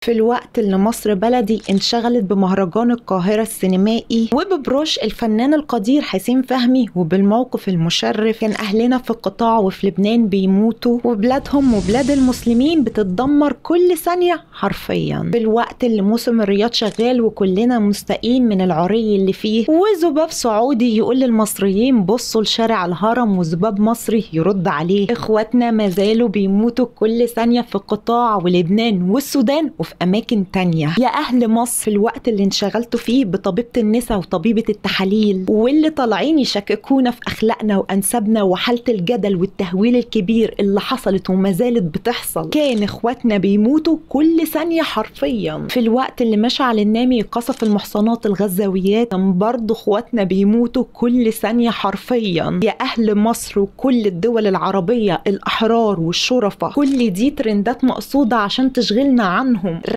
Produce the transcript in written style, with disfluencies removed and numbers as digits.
في الوقت اللي مصر بلدي انشغلت بمهرجان القاهرة السينمائي وببروش الفنان القدير حسين فهمي وبالموقف المشرف، كان أهلنا في القطاع وفي لبنان بيموتوا وبلادهم وبلاد المسلمين بتتدمر كل ثانية حرفيا. في الوقت اللي موسم الرياض شغال وكلنا مستائين من العري اللي فيه، وذباب سعودي يقول للمصريين بصوا لشارع الهرم وذباب مصري يرد عليه. اخواتنا ما زالوا بيموتوا كل ثانية في القطاع ولبنان والسودان وفي أماكن تانية. يا أهل مصر، في الوقت اللي انشغلتوا فيه بطبيبة النساء وطبيبة التحاليل واللي طالعين يشككونا في أخلاقنا وأنسابنا وحالة الجدل والتهويل الكبير اللي حصلت وما زالت بتحصل، كان إخواتنا بيموتوا كل ثانية حرفيا. في الوقت اللي مشعل النامي قصف المحصنات الغزاويات، كان برضه إخواتنا بيموتوا كل ثانية حرفيا. يا أهل مصر وكل الدول العربية الأحرار والشرفاء، كل دي ترندات مقصودة عشان تشغلنا عنهم.